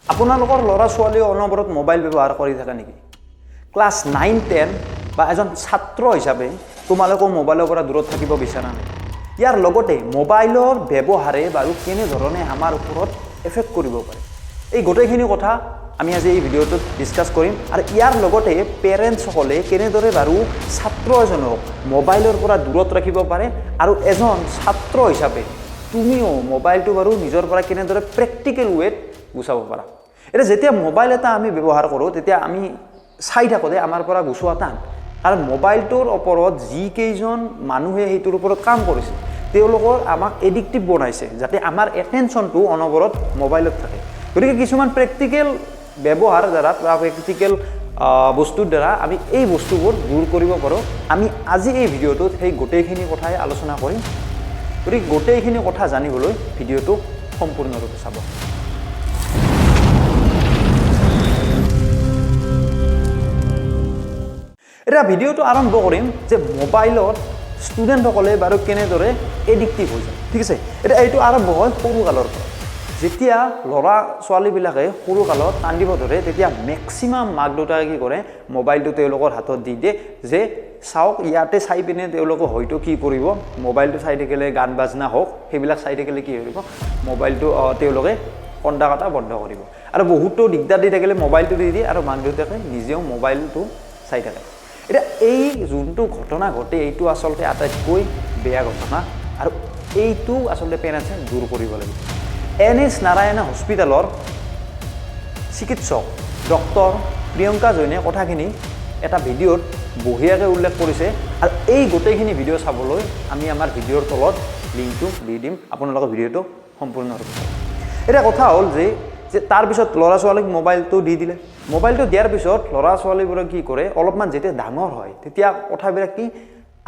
আপোনালোকৰ ল'ৰা ছোৱালীয়ে অনবৰত মোবাইল ব্যৱহাৰ কৰি থাকে নেকি? ক্লাছ 9, 10 বা এজন ছাত্ৰ হিচাপে তোমালোকেও মোবাইলৰ পৰা দূৰত থাকিব বিচৰা নাই। ইয়াৰ লগতে মোবাইলৰ ব্যৱহাৰে বাৰু কেনেধৰণে আমাৰ ওপৰত এফেক্ট কৰিব পাৰে, এই গোটেইখিনি কথা আমি আজি এই ভিডিঅ'টোত ডিছকাছ কৰিম। আৰু ইয়াৰ লগতে পেৰেণ্টছসকলে কেনেদৰে বাৰু ছাত্ৰ এজনক মোবাইলৰ পৰা দূৰত ৰাখিব পাৰে আৰু এজন ছাত্ৰ হিচাপে তুমিও মোবাইলটো বাৰু নিজৰ পৰা কেনেদৰে প্ৰেক্টিকেল ৱেত গুচাব পাৰা। এতিয়া যেতিয়া মোবাইল এটা আমি ব্যৱহাৰ কৰোঁ তেতিয়া আমি চাই থাকোঁতে আমাৰ পৰা গুচোৱা টান, কাৰণ মোবাইলটোৰ ওপৰত যিকেইজন মানুহে সেইটোৰ ওপৰত কাম কৰিছে তেওঁলোকৰ আমাক এডিক্টিভ বনাইছে, যাতে আমাৰ এটেনশ্যনটো অনবৰত মোবাইলত থাকে। গতিকে কিছুমান প্ৰেক্টিকেল ব্যৱহাৰ দ্বাৰা বা প্ৰেক্টিকেল বস্তুৰ দ্বাৰা আমি এই বস্তুবোৰ দূৰ কৰিব পাৰোঁ। আমি আজি এই ভিডিঅ'টোত সেই গোটেইখিনি কথাই আলোচনা কৰিম। গতিকে গোটেইখিনি কথা জানিবলৈ ভিডিঅ'টো সম্পূৰ্ণৰূপে চাব। এতিয়া ভিডিঅ'টো আৰম্ভ কৰিম যে মোবাইলত ষ্টুডেণ্টসকলে বাৰু কেনেদৰে এডিক্টিভ হৈ যায়। ঠিক আছে, এতিয়া এইটো আৰম্ভ হয় সৰুকালৰ পৰা। যেতিয়া ল'ৰা ছোৱালীবিলাকে সৰুকালত কান্দিব ধৰে তেতিয়া মেক্সিমাম মাক দেউতাকে কি কৰে, মোবাইলটো তেওঁলোকৰ হাতত দি দিয়ে যে চাওক, ইয়াতে চাই পিনে তেওঁলোকে হয়তো কি কৰিব, মোবাইলটো চাই থাকিলে গান বাজনা হওক সেইবিলাক চাই থাকিলে কি কৰিব, মোবাইলটো তেওঁলোকে কন্দা কটা বন্ধ কৰিব। আৰু বহুতো দিগদাৰ দি থাকিলে মোবাইলটো দি দিয়ে আৰু মাক দেউতাকে নিজেও মোবাইলটো চাই থাকে। এতিয়া এই যোনটো ঘটনা ঘটে এইটো আচলতে আটাইতকৈ বেয়া ঘটনা আৰু এইটো আচলতে পেৰেণ্টছে দূৰ কৰিব লাগিব। এন এইচ নাৰায়ণা হস্পিটেলৰ চিকিৎসক ডক্টৰ প্ৰিয়ংকা জৈনে কথাখিনি এটা ভিডিঅ'ত বঢ়িয়াকৈ উল্লেখ কৰিছে আৰু এই গোটেইখিনি ভিডিঅ' চাবলৈ আমি আমাৰ ভিডিঅ'ৰ তলত লিংকটো দি দিম, আপোনালোকে ভিডিঅ'টো সম্পূৰ্ণৰূপে চাব। এতিয়া কথা হ'ল যে তাৰপিছত ল'ৰা ছোৱালীক মোবাইলটো দি দিলে। মোবাইলটো দিয়াৰ পিছত ল'ৰা ছোৱালীবোৰে কি কৰে, অলপমান যেতিয়া ডাঙৰ হয় তেতিয়া কথাবিলাক কি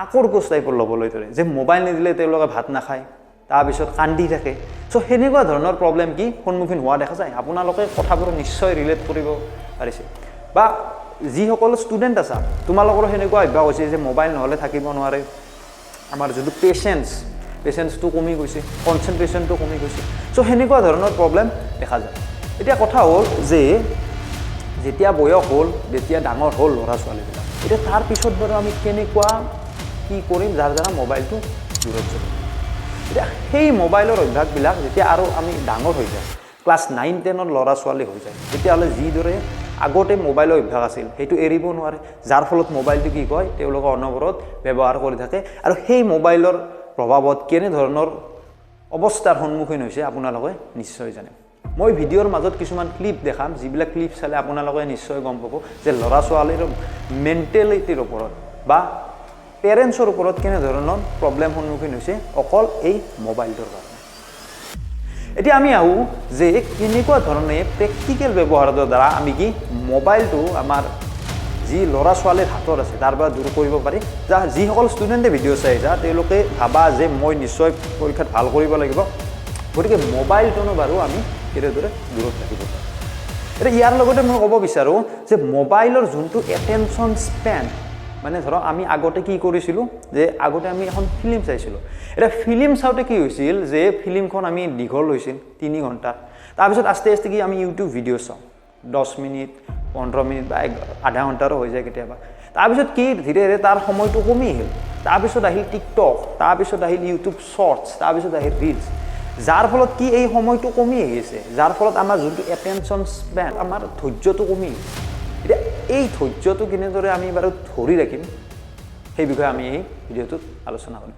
আকৰ কোচ টাইপৰ ল'বলৈ ধৰে, যে মোবাইল নিদিলে তেওঁলোকে ভাত নাখায়, তাৰপিছত কান্দি থাকে। চ' সেনেকুৱা ধৰণৰ প্ৰব্লেম কি সন্মুখীন হোৱা দেখা যায়। আপোনালোকে কথাবোৰ নিশ্চয় ৰিলেট কৰিব পাৰিছে। বা যিসকল ষ্টুডেণ্ট আছা তোমালোকৰো সেনেকুৱা অভ্যাস হৈছে যে মোবাইল নহ'লে থাকিব নোৱাৰে, আমাৰ যোনটো পেচেঞ্চটো কমি গৈছে, কনচেনট্ৰেশ্যনটো কমি গৈছে। চ' সেনেকুৱা ধৰণৰ প্ৰব্লেম দেখা যায়। এতিয়া কথা হ'ল যে যেতিয়া বয়স হ'ল, যেতিয়া ডাঙৰ হ'ল ল'ৰা ছোৱালীবিলাক, এতিয়া তাৰপিছত বাৰু আমি কেনেকুৱা কি কৰিম যাৰ দ্বাৰা মোবাইলটো দূৰত যাব। এতিয়া সেই মোবাইলৰ অভ্যাসবিলাক যেতিয়া আৰু আমি ডাঙৰ হৈ যায়, ক্লাছ 9, 10ৰ ল'ৰা ছোৱালী হৈ যায়, তেতিয়াহ'লে যিদৰে আগতে মোবাইলৰ অভ্যাস আছিল সেইটো এৰিব নোৱাৰে, যাৰ ফলত মোবাইলটো কি কয় তেওঁলোকে অনবৰত ব্যৱহাৰ কৰি থাকে আৰু সেই মোবাইলৰ প্ৰভাৱত কেনেধৰণৰ অৱস্থাৰ সন্মুখীন হৈছে আপোনালোকে নিশ্চয় জানে। মই ভিডিঅ'ৰ মাজত কিছুমান ক্লিপ দেখাম, যিবিলাক ক্লিপ চালে আপোনালোকে নিশ্চয় গম পাব যে ল'ৰা ছোৱালীৰ মেণ্টেলিটিৰ ওপৰত বা পেৰেণ্টছৰ ওপৰত কেনেধৰণৰ প্ৰব্লেম সন্মুখীন হৈছে অকল এই মোবাইলটোৰ কাৰণে। এতিয়া আমি আহোঁ যে কেনেকুৱা ধৰণে প্ৰেক্টিকেল ব্যৱহাৰৰ দ্বাৰা আমি কি মোবাইলটো আমাৰ যি ল'ৰা ছোৱালীৰ হাতত আছে তাৰ পৰা দূৰ কৰিব পাৰি। যা যিসকল ষ্টুডেণ্টে ভিডিঅ' চাই যা তেওঁলোকে ভাবা যে মই নিশ্চয় পৰীক্ষাত ভাল কৰিব লাগিব, গতিকে মোবাইলটোনো বাৰু আমি কেনেদৰে দূৰত ৰাখিব পাৰোঁ। এতিয়া ইয়াৰ লগতে মই ক'ব বিচাৰোঁ যে মোবাইলৰ যোনটো এটেনশ্যন স্পেন, মানে ধৰক আমি আগতে কি কৰিছিলোঁ যে আগতে আমি এখন ফিল্ম চাইছিলোঁ। এতিয়া ফিল্ম চাওঁতে কি হৈছিল যে ফিল্মখন আমি দীঘল হৈছিল 3 ঘণ্টা, তাৰপিছত আস্তে আস্তে কি আমি ইউটিউব ভিডিঅ' চাওঁ 10 মিনিট, 15 মিনিট বা আধা ঘণ্টাৰো হৈ যায় কেতিয়াবা। তাৰপিছত কি ধীৰে ধীৰে তাৰ সময়টো কমি আহিল, তাৰপিছত আহিল টিকটক, তাৰপিছত আহিল ইউটিউব শ্বৰ্টছ, তাৰপিছত আহিল ৰিলছ, যাৰ ফলত কি এই সময়টো কমি আহিছে, যাৰ ফলত আমাৰ যোনটো এটেনশ্যন স্পেন, আমাৰ ধৈৰ্যটো কমি আহিছে। এতিয়া এই ধৈৰ্যটো কেনেদৰে আমি বাৰু ধৰি ৰাখিম সেই বিষয়ে আমি এই ভিডিঅ'টোত আলোচনা কৰিম।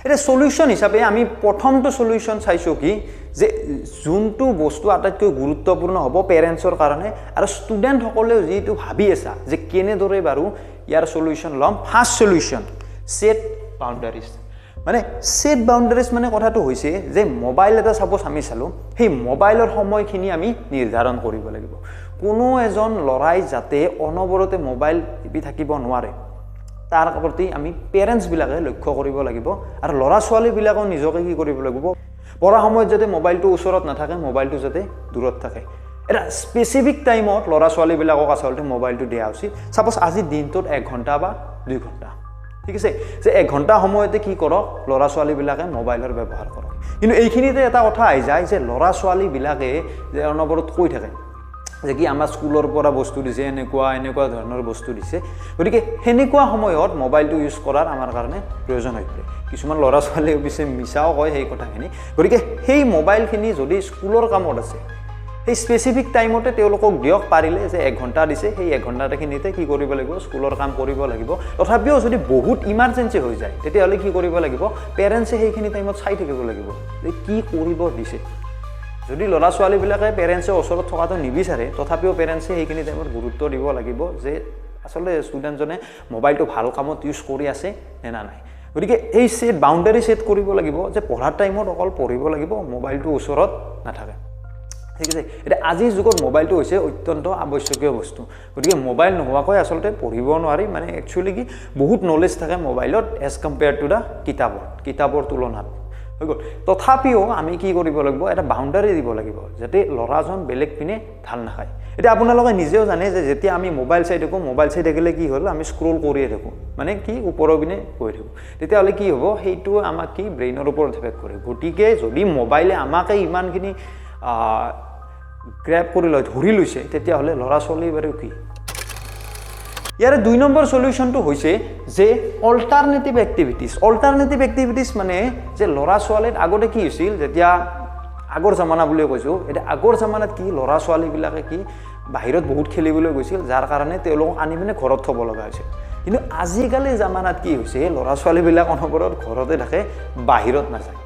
এতিয়া চলিউশ্যন হিচাপে আমি প্ৰথমটো চলিউশ্যন চাইছোঁ কি যে যোনটো বস্তু আটাইতকৈ গুৰুত্বপূৰ্ণ হ'ব পেৰেণ্টছৰ কাৰণে আৰু ষ্টুডেণ্টসকলেও যিটো ভাবি আছা যে কেনেদৰে বাৰু ইয়াৰ চলিউশ্যন ল'ম, ফাৰ্ষ্ট চলিউশ্যন ছেট বাউণ্ডাৰীজ। মানে ছেট বাউণ্ডাৰীজ মানে কথাটো হৈছে যে মোবাইল এটা ছাপ'জ আমি চালোঁ, সেই মোবাইলৰ সময়খিনি আমি নিৰ্ধাৰণ কৰিব লাগিব। কোনো এজন ল'ৰাই যাতে অনবৰতে মোবাইল টিপি থাকিব নোৱাৰে তাৰ প্ৰতি আমি পেৰেণ্টছবিলাকে লক্ষ্য কৰিব লাগিব আৰু ল'ৰা ছোৱালীবিলাকেও নিজকে কি কৰিব লাগিব, পঢ়া সময়ত যাতে মোবাইলটো ওচৰত নাথাকে, মোবাইলটো যাতে দূৰত থাকে। এটা স্পেচিফিক টাইমত ল'ৰা ছোৱালীবিলাকক আচলতে মোবাইলটো দিয়া উচিত। ছাপ'জ আজিৰ দিনটোত 1 ঘণ্টা বা 2 ঘণ্টা, ঠিক আছে, যে এঘণ্টা সময়তে কি কৰক, ল'ৰা ছোৱালীবিলাকে মোবাইলৰ ব্যৱহাৰ কৰক। কিন্তু এইখিনিতে এটা কথা আহি যায় যে ল'ৰা ছোৱালীবিলাকে যে অনবৰত কৈ থাকে যে কি আমাৰ স্কুলৰ পৰা বস্তু দিছে, এনেকুৱা এনেকুৱা ধৰণৰ বস্তু দিছে। গতিকে সেনেকুৱা সময়ত মোবাইলটো ইউজ কৰাৰ আমাৰ কাৰণে প্ৰয়োজন হৈ পৰে। কিছুমান ল'ৰা ছোৱালীয়ে অৱশ্যে মিছাও কয় সেই কথাখিনি। গতিকে সেই মোবাইলখিনি যদি স্কুলৰ কামত আছে, সেই স্পেচিফিক টাইমতে তেওঁলোকক দিয়ক পাৰিলে, যে এঘণ্টা দিছে, সেই এঘণ্টাখিনিতে কি কৰিব লাগিব, স্কুলৰ কাম কৰিব লাগিব। তথাপিও যদি বহুত ইমাৰ্জেঞ্চি হৈ যায়, তেতিয়াহ'লে কি কৰিব লাগিব, পেৰেণ্টছে সেইখিনি টাইমত চাই থাকিব লাগিব যে কি কৰিব দিছে। যদি ল'ৰা ছোৱালীবিলাকে পেৰেণ্টছে ওচৰত থকাটো নিবিচাৰে, তথাপিও পেৰেণ্টছে সেইখিনি টাইমত গুৰুত্ব দিব লাগিব যে আচলতে ষ্টুডেণ্টজনে মোবাইলটো ভাল কামত ইউজ কৰি আছে নে না নাই। গতিকে এই বাউণ্ডাৰী ছেট কৰিব লাগিব যে পঢ়াৰ টাইমত অকল পঢ়িব লাগিব, মোবাইলটো ওচৰত নাথাকে। ঠিক আছে, এতিয়া আজিৰ যুগত মোবাইলটো হৈছে অত্যন্ত আৱশ্যকীয় বস্তু। গতিকে মোবাইল নোহোৱাকৈ আচলতে পঢ়িব নোৱাৰি। মানে একচুৱেলি কি, বহুত নলেজ থাকে মোবাইলত এজ কম্পেয়াৰ টু the কিতাপৰ তুলনাত হৈ গ'ল। তথাপিও আমি কি কৰিব লাগিব, এটা বাউণ্ডাৰী দিব লাগিব যাতে ল'ৰাজন বেলেগ পিনে ঢাল নাখায়। এতিয়া আপোনালোকে নিজেও জানে যে যেতিয়া আমি মোবাইল চাই থাকোঁ, মোবাইল চাই থাকিলে কি হ'ল, আমি স্ক্ৰল কৰিয়ে থাকোঁ, মানে কি ওপৰৰ পিনে গৈ থাকোঁ। তেতিয়াহ'লে কি হ'ব, সেইটো আমাক কি ব্ৰেইনৰ ওপৰত এফেক্ট কৰে। গতিকে যদি মোবাইলে আমাকে ইমানখিনি গ্ৰেপ কৰি লয়, ধৰি লৈছে, তেতিয়াহ'লে ল'ৰা ছোৱালী বাৰু কি? ইয়াৰে 2 নম্বৰ চলিউশ্যনটো হৈছে যে অল্টাৰনেটিভ এক্টিভিটিছ। অল্টাৰনেটিভ এক্টিভিটিছ মানে যে ল'ৰা ছোৱালীত আগতে কি হৈছিল, যেতিয়া আগৰ জামানা বুলিয়ে কৈছোঁ, এতিয়া আগৰ জামানাত কি ল'ৰা ছোৱালীবিলাকে কি বাহিৰত বহুত খেলিবলৈ গৈছিল, যাৰ কাৰণে তেওঁলোকক আনি পিনে ঘৰত থ'ব লগা হৈছিল। কিন্তু আজিকালি জামানাত কি হৈছে, ল'ৰা ছোৱালীবিলাক অনবৰত ঘৰতে থাকে, বাহিৰত নাযায়।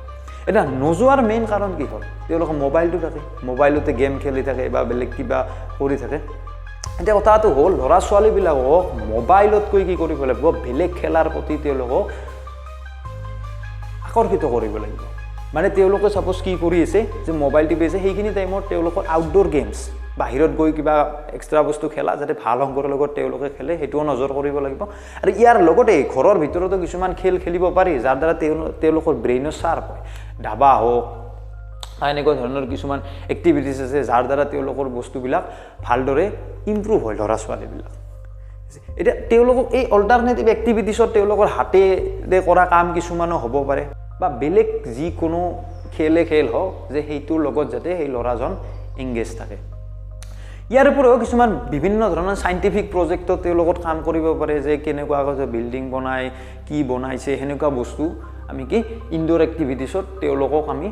এতিয়া নোযোৱাৰ মেইন কাৰণ কি হ'ল, তেওঁলোকে মোবাইলটো থাকে, মোবাইলতে গেম খেলি থাকে বা বেলেগ কিবা কৰি থাকে। এতিয়া কথাটো হ'ল, ল'ৰা ছোৱালীবিলাকক মোবাইলতকৈ কি কৰিব লাগিব, বেলেগ খেলাৰ প্ৰতি তেওঁলোকক আকৰ্ষিত কৰিব লাগিব। মানে তেওঁলোকে ছাপ'জ কি কৰি আছে যে মোবাইল টিপি আছে, সেইখিনি টাইমত তেওঁলোকৰ আউটড'ৰ গেমছ, বাহিৰত গৈ কিবা এক্সট্ৰা বস্তু খেলা, যাতে ভাল সংগৰ লগত তেওঁলোকে খেলে, সেইটোও নজৰ কৰিব লাগিব। আৰু ইয়াৰ লগতে ঘৰৰ ভিতৰতো কিছুমান খেল খেলিব পাৰি, যাৰ দ্বাৰা তেওঁলোকৰ ব্ৰেইনো শ্বাৰ্প হয়। দাবা হওক বা এনেকুৱা ধৰণৰ কিছুমান এক্টিভিটিছ আছে, যাৰ দ্বাৰা তেওঁলোকৰ বস্তুবিলাক ভালদৰে ইম্প্ৰুভ হয় ল'ৰা ছোৱালীবিলাক। এতিয়া তেওঁলোকক এই অল্টাৰনেটিভ এক্টিভিটিছত তেওঁলোকৰ হাতেৰে কৰা কাম কিছুমানো হ'ব পাৰে বা বেলেগ যিকোনো খেলে খেল হওক, যে সেইটোৰ লগত যাতে সেই ল'ৰাজন এংগেজ থাকে। ইয়াৰ উপৰিও কিছুমান বিভিন্ন ধৰণৰ চাইণ্টিফিক প্ৰজেক্টত তেওঁলোকত কাম কৰিব পাৰে, যে কেনেকুৱা বিল্ডিং বনায়, কি বনাইছে, সেনেকুৱা বস্তু আমি কি ইনড'ৰ এক্টিভিটিছত তেওঁলোকক আমি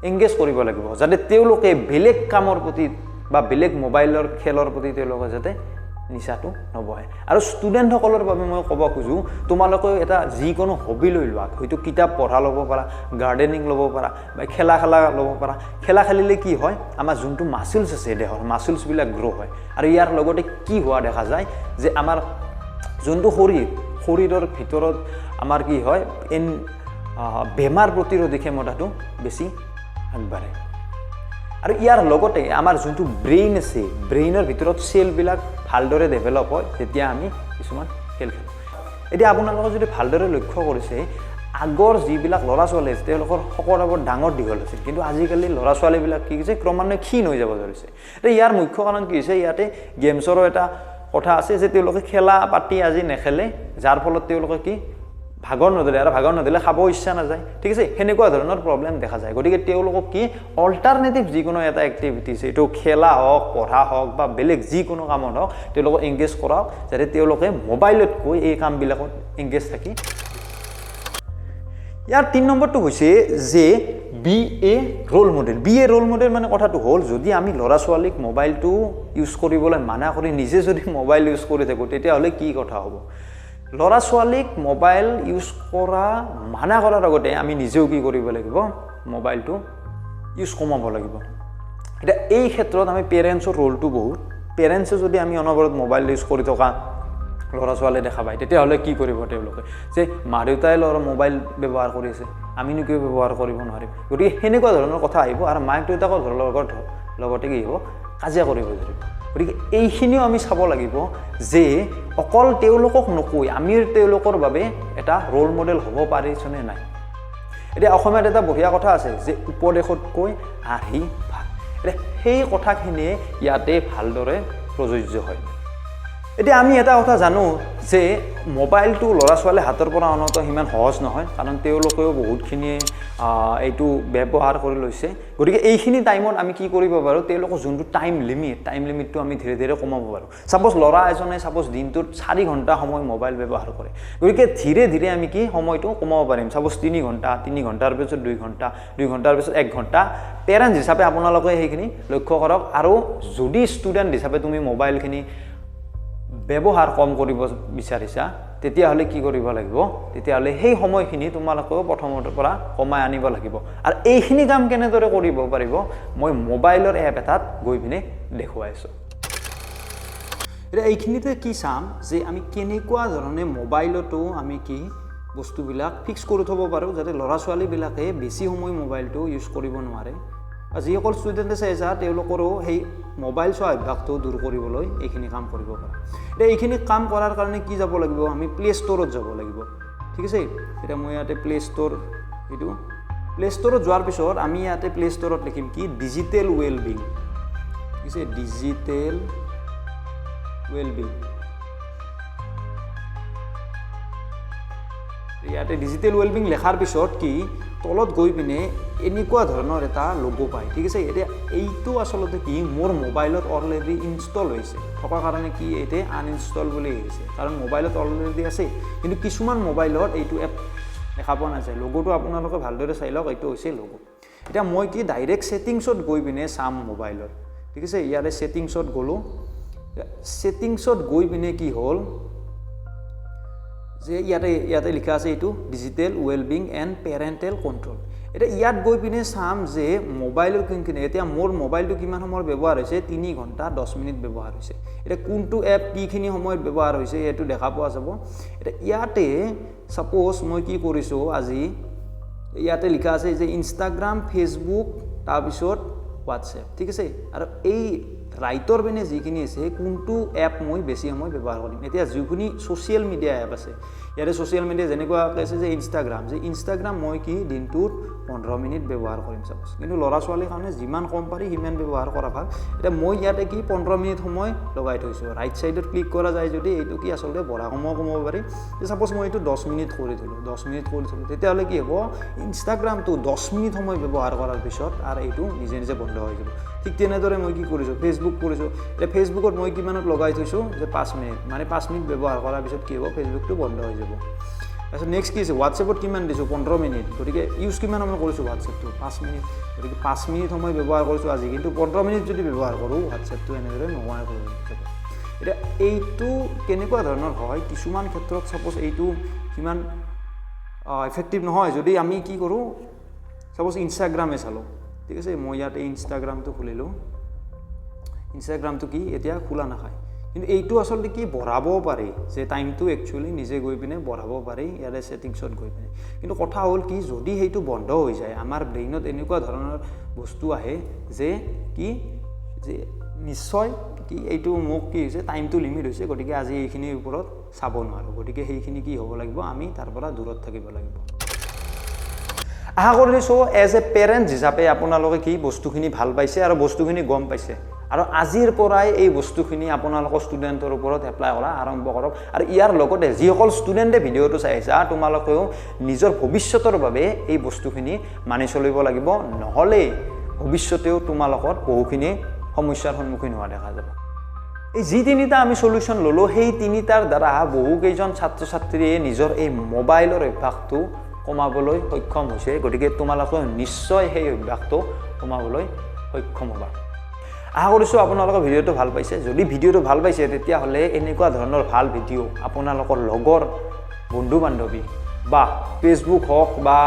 এংগেজ কৰিব লাগিব, যাতে তেওঁলোকে বেলেগ কামৰ প্ৰতি বা বেলেগ মোবাইলৰ খেলৰ প্ৰতি তেওঁলোকে যাতে নিচাটো নবহে। আৰু ষ্টুডেণ্টসকলৰ বাবে মই ক'ব খোজোঁ, তোমালোকেও এটা যিকোনো হবি লৈ লোৱা, হয়তো কিতাপ পঢ়া ল'ব পাৰা, গাৰ্ডেনিং ল'ব পাৰা বা খেলা খেলা ল'ব পাৰা। খেলা খেলিলে কি হয়, আমাৰ যোনটো মাছলছ আছে দেহৰ, মাছলছবিলাক গ্ৰ' হয়। আৰু ইয়াৰ লগতে কি হোৱা দেখা যায় যে আমাৰ যোনটো শৰীৰ, শৰীৰৰ ভিতৰত আমাৰ কি হয়, বেমাৰ প্ৰতিৰোধী ক্ষমতাটো বেছি আগবাঢ়ে। আৰু ইয়াৰ লগতে আমাৰ যোনটো ব্ৰেইন আছে, ব্ৰেইনৰ ভিতৰত চেলবিলাক ভালদৰে ডেভেলপ হয় যেতিয়া আমি কিছুমান খেল খেলোঁ। এতিয়া আপোনালোকে যদি ভালদৰে লক্ষ্য কৰিছে, আগৰ যিবিলাক ল'ৰা ছোৱালী আছে তেওঁলোকৰ শকত আৱত ডাঙৰ দীঘল আছিল, কিন্তু আজিকালি ল'ৰা ছোৱালীবিলাক কি হৈছে, ক্ৰমান্বয়ে ক্ষীণ হৈ যাব ধৰিছে। এতিয়া ইয়াৰ মুখ্য কাৰণ কি হৈছে, ইয়াতে গেমছৰো এটা কথা আছে যে তেওঁলোকে খেলা পাতি আজি নেখেলে, যাৰ ফলত তেওঁলোকে কি ভাগৰ নধৰে, আৰু ভাগৰ নধৰিলে খাব ইচ্ছা নাযায়। ঠিক আছে, সেনেকুৱা ধৰণৰ প্ৰব্লেম দেখা যায়। গতিকে তেওঁলোকক কি অল্টাৰনেটিভ যিকোনো এটা এক্টিভিটিছ, এইটো খেলা হওক, পঢ়া হওক বা বেলেগ যিকোনো কামত হওক, তেওঁলোকক এংগেজ কৰাওক, যাতে তেওঁলোকে মোবাইলতকৈ এই কামবিলাকত এংগেজ থাকি। ইয়াৰ 3 নম্বৰটো হৈছে যে be a role model. Be a role model মানে কথাটো হ'ল, যদি আমি ল'ৰা ছোৱালীক মোবাইলটো ইউজ কৰিবলৈ মানা কৰি নিজে যদি মোবাইল ইউজ কৰি থাকোঁ, তেতিয়াহ'লে কি কথা হ'ব? ল'ৰা ছোৱালীক মোবাইল ইউজ কৰা মানা কৰাৰ আগতে আমি নিজেও কি কৰিব লাগিব, মোবাইলটো ইউজ কমাব লাগিব। এতিয়া এই ক্ষেত্ৰত আমি পেৰেণ্টছৰ ৰোলটো বহুত। পেৰেণ্টছে যদি আমি অনবৰত মোবাইল ইউজ কৰি থকা ল'ৰা ছোৱালীয়ে দেখা পায়, তেতিয়াহ'লে কি কৰিব তেওঁলোকে, যে মা দেউতাই ল'ৰা মোবাইল ব্যৱহাৰ কৰি আছে, আমিনো কিয় ব্যৱহাৰ কৰিব নোৱাৰিম? গতিকে সেনেকুৱা ধৰণৰ কথা আহিব আৰু মাক দেউতাকৰ লগতে কি হ'ব, কাজিয়া কৰিব ধৰিব। গতিকে এইখিনিও আমি চাব লাগিব যে অকল তেওঁলোকক নকৈ আমি তেওঁলোকৰ বাবে এটা ৰোল মডেল হ'ব পাৰিছোঁনে নাই। এতিয়া অসমীয়াত এটা বঢ়িয়া কথা আছে যে উপদেশতকৈ আৰ্হি ভাল। এতিয়া সেই কথাখিনিয়ে ইয়াতে ভালদৰে প্ৰযোজ্য হয়। এতিয়া আমি এটা কথা জানো যে মোবাইলটো ল'ৰা ছোৱালীৰ হাতৰ পৰা অনাটো সিমান সহজ নহয়, কাৰণ তেওঁলোকেও বহুতখিনি এইটো ব্যৱহাৰ কৰি লৈছে। গতিকে এইখিনি টাইমত আমি কি কৰিব পাৰোঁ, তেওঁলোকৰ যোনটো টাইম লিমিটটো আমি ধীৰে ধীৰে কমাব পাৰোঁ। ছাপ'জ ল'ৰা এজনে ছাপ'জ দিনটোত 4 ঘণ্টা সময় মোবাইল ব্যৱহাৰ কৰে, গতিকে ধীৰে ধীৰে আমি কি সময়টো কমাব পাৰিম। ছাপ'জ 3 ঘণ্টা, 3 ঘণ্টাৰ পিছত 2 ঘণ্টা, 2 ঘণ্টাৰ পিছত 1 ঘণ্টা। পেৰেণ্টছ হিচাপে আপোনালোকে সেইখিনি লক্ষ্য কৰক। আৰু যদি ষ্টুডেণ্ট হিচাপে তুমি মোবাইলখিনি ব্যৱহাৰ কম কৰিব বিচাৰিছা, তেতিয়াহ'লে কি কৰিব লাগিব, তেতিয়াহ'লে সেই সময়খিনি তোমালোকেও প্ৰথমৰ পৰা কমাই আনিব লাগিব। আৰু এইখিনি কাম কেনেদৰে কৰিব পাৰিব মই মোবাইলৰ এপ এটাত গৈ পিনে দেখুৱাই আছোঁ। এতিয়া এইখিনিতে কি চাম যে আমি কেনেকুৱা ধৰণে মোবাইলতো আমি কি বস্তুবিলাক ফিক্স কৰি থ'ব পাৰোঁ, যাতে ল'ৰা ছোৱালীবিলাকে বেছি সময় মোবাইলটো ইউজ কৰিব নোৱাৰে। আৰু যিসকল ষ্টুডেণ্টে চাই আছা তেওঁলোকৰো সেই মোবাইল চোৱা অভ্যাসটো দূৰ কৰিবলৈ এইখিনি কাম কৰিব পাৰা। এতিয়া এইখিনি কাম কৰাৰ কাৰণে কি যাব লাগিব, আমি প্লে' ষ্ট'ৰত যাব লাগিব, ঠিক আছে। এতিয়া মই ইয়াতে প্লে' ষ্ট'ৰ, এইটো প্লে' ষ্ট'ৰত যোৱাৰ পিছত আমি ইয়াতে প্লে' ষ্ট'ৰত লিখিম কি, ডিজিটেল ৱেলবিং, ঠিক আছে, ডিজিটেল ৱেলবিং। ইয়াতে ডিজিটেল ৱেলবিং লেখাৰ পিছত কি তলত গৈ পিনে এনেকুৱা ধৰণৰ এটা লগো পায়, ঠিক আছে। এতিয়া এইটো আচলতে কি, মোৰ মোবাইলত অলৰেডি ইনষ্টল হৈছে থকাৰ কাৰণে কি এতিয়া আনইনষ্টল বুলি আহিছে, কাৰণ মোবাইলত অলৰেডি আছে। কিন্তু কিছুমান মোবাইলত এইটো এপ দেখা পোৱা নাযায়। লগোটো আপোনালোকে ভালদৰে চাই লওক, এইটো হৈছে লগো। এতিয়া মই কি ডাইৰেক্ট ছেটিংছত গৈ পিনে চাম মোবাইলত, ঠিক আছে। ইয়াৰে ছেটিংছত গ'লোঁ, ছেটিংছত গৈ পিনে কি হ'ল যে ইয়াতে লিখা আছে এইটো digital wellbeing and parental control. এতিয়া ইয়াত গৈ পিনে চাম যে মোবাইলৰ কোনখিনি, এতিয়া মোৰ মোবাইলটো কিমান সময়ৰ ব্যৱহাৰ হৈছে, 3 ঘণ্টা 10 মিনিট ব্যৱহাৰ হৈছে। এতিয়া কোনটো এপ কিখিনি সময়ত ব্যৱহাৰ হৈছে সেইটো দেখা পোৱা যাব। এতিয়া ইয়াতে ছাপ'জ মই কি কৰিছোঁ আজি, ইয়াতে লিখা আছে যে ইনষ্টাগ্ৰাম, ফেচবুক, তাৰপিছত হোৱাটছএপ, ঠিক আছে। আৰু এই ৰাইটৰ পিনে যিখিনি আছে কোনটো এপ মই বেছি সময় ব্যৱহাৰ কৰিম। এতিয়া যিখিনি ছ'চিয়েল মিডিয়া এপ আছে, ইয়াতে ছ'চিয়েল মিডিয়া যেনেকুৱাকৈ আছে যে ইনষ্টাগ্ৰাম, যে ইনষ্টাগ্ৰাম মই কি দিনটোত 15 মিনিট ব্যৱহাৰ কৰিম ছাপ'জ, কিন্তু ল'ৰা ছোৱালীৰ কাৰণে যিমান কম পাৰি সিমান ব্যৱহাৰ কৰা ভাল। এতিয়া মই ইয়াতে কি 15 মিনিট সময় লগাই থৈছোঁ। ৰাইট ছাইডত ক্লিক কৰা যায় যদি এইটো কি আচলতে বঢ়া কমোৱা কমাব পাৰি। ছাপ'জ মই এইটো 10 মিনিট কৰি থ'লোঁ, 10 মিনিট কৰি থ'লোঁ, তেতিয়াহ'লে কি হ'ব, ইনষ্টাগ্ৰামটো 10 মিনিট সময় ব্যৱহাৰ কৰাৰ পিছত আৰু এইটো নিজে নিজে বন্ধ হৈ যাব। ঠিক তেনেদৰে মই কি কৰিছোঁ, ফেচবুক কৰিছোঁ। এতিয়া ফেচবুকত মই কিমানত লগাই থৈছোঁ যে 5 মিনিট, মানে 5 মিনিট ব্যৱহাৰ কৰাৰ পিছত কি হ'ব, ফেচবুকটো বন্ধ হৈ যাব। তাৰপিছত নেক্সট কি আছে, হোৱাটছএপত কিমান দিছোঁ, 15 মিনিট, গতিকে ইউজ কিমান সময় কৰিছোঁ হোৱাটছএপটো, 5 মিনিট, গতিকে 5 মিনিট সময় ব্যৱহাৰ কৰিছোঁ আজি, কিন্তু 15 মিনিট যদি ব্যৱহাৰ কৰোঁ হোৱাটছএপটো এনেদৰে নোহোৱা হৈ যাব। এতিয়া এইটো কেনেকুৱা ধৰণৰ হয়, কিছুমান ক্ষেত্ৰত ছাপ'জ এইটো সিমান এফেক্টিভ নহয়। যদি আমি কি কৰোঁ, ছাপ'জ ইনষ্টাগ্ৰামে চালোঁ, ঠিক আছে, মই ইয়াতে ইনষ্টাগ্ৰামটো খুলিলোঁ, ইনষ্টাগ্ৰামটো কি এতিয়া খোলা নাখায়, কিন্তু এইটো আচলতে কি বঢ়াবও পাৰি, যে টাইমটো একচুৱেলি নিজে গৈ পিনে বঢ়াব পাৰি ইয়াৰে ছেটিংছত গৈ পিনে। কিন্তু কথা হ'ল কি, যদি সেইটো বন্ধ হৈ যায় আমাৰ ব্ৰেইনত এনেকুৱা ধৰণৰ বস্তু আহে যে কি যে নিশ্চয় কি এইটো মোক কি হৈছে, টাইমটো লিমিট হৈছে, গতিকে আজি এইখিনিৰ ওপৰত চাব নোৱাৰোঁ, গতিকে সেইখিনি কি হ'ব লাগিব, আমি তাৰ পৰা দূৰত থাকিব লাগিব। আশা কৰিছোঁ এজ এ পেৰেণ্টছ হিচাপে আপোনালোকে কি বস্তুখিনি ভাল পাইছে আৰু বস্তুখিনি গম পাইছে, আৰু আজিৰ পৰাই এই বস্তুখিনি আপোনালোকৰ ষ্টুডেণ্টৰ ওপৰত এপ্লাই কৰা আৰম্ভ কৰক। আৰু ইয়াৰ লগতে যিসকল ষ্টুডেণ্টে ভিডিঅ'টো চাই আছা, তোমালোকেও নিজৰ ভৱিষ্যতৰ বাবে এই বস্তুখিনি মানি চলিব লাগিব, নহ'লে ভৱিষ্যতেও তোমালোকৰ বহুখিনি সমস্যাৰ সন্মুখীন হোৱা দেখা যাব। এই যি তিনিটা আমি চলিউশ্যন ল'লোঁ, সেই তিনিটাৰ দ্বাৰা বহুকেইজন ছাত্ৰ ছাত্ৰীয়ে নিজৰ এই মোবাইলৰ অভ্যাসটো কমাবলৈ সক্ষম হৈছে। গতিকে তোমালোকেও নিশ্চয় সেই অভ্যাসটো কমাবলৈ সক্ষম হ'বা। আশা কৰিছোঁ আপোনালোকে ভিডিঅ'টো ভাল পাইছে। যদি ভিডিঅ'টো ভাল পাইছে তেতিয়াহ'লে এনেকুৱা ধৰণৰ ভাল ভিডিঅ' আপোনালোকৰ লগৰ বন্ধু বান্ধৱী বা ফেচবুক হওক বা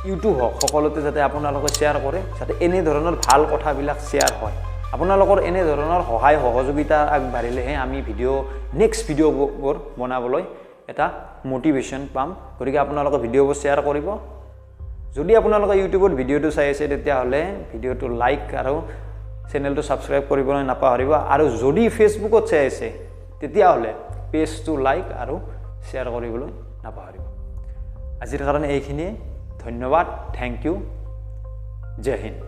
ইউটিউব হওক, সকলোতে যাতে আপোনালোকে শ্বেয়াৰ কৰে, যাতে এনেধৰণৰ ভাল কথাবিলাক শ্বেয়াৰ হয়। আপোনালোকৰ এনেধৰণৰ সহায় সহযোগিতা আগবাঢ়িলেহে আমি নেক্সট ভিডিঅ'বোৰ বনাবলৈ এটা মটিভেশ্যন পাম। গতিকে আপোনালোকে ভিডিঅ'বোৰ শ্বেয়াৰ কৰিব। যদি আপোনালোকে ইউটিউবত ভিডিঅ'টো চাই আছে তেতিয়াহ'লে ভিডিঅ'টো লাইক আৰু চেনেলটো ছাবস্ক্ৰাইব কৰিবলৈ নাপাহৰিব। আৰু যদি ফেচবুকত চাই আছে তেতিয়াহ'লে পেজটো লাইক আৰু শ্বেয়াৰ কৰিবলৈ নাপাহৰিব। আজিৰ কাৰণে এইখিনিয়ে। ধন্যবাদ, thank U, Jay Hind.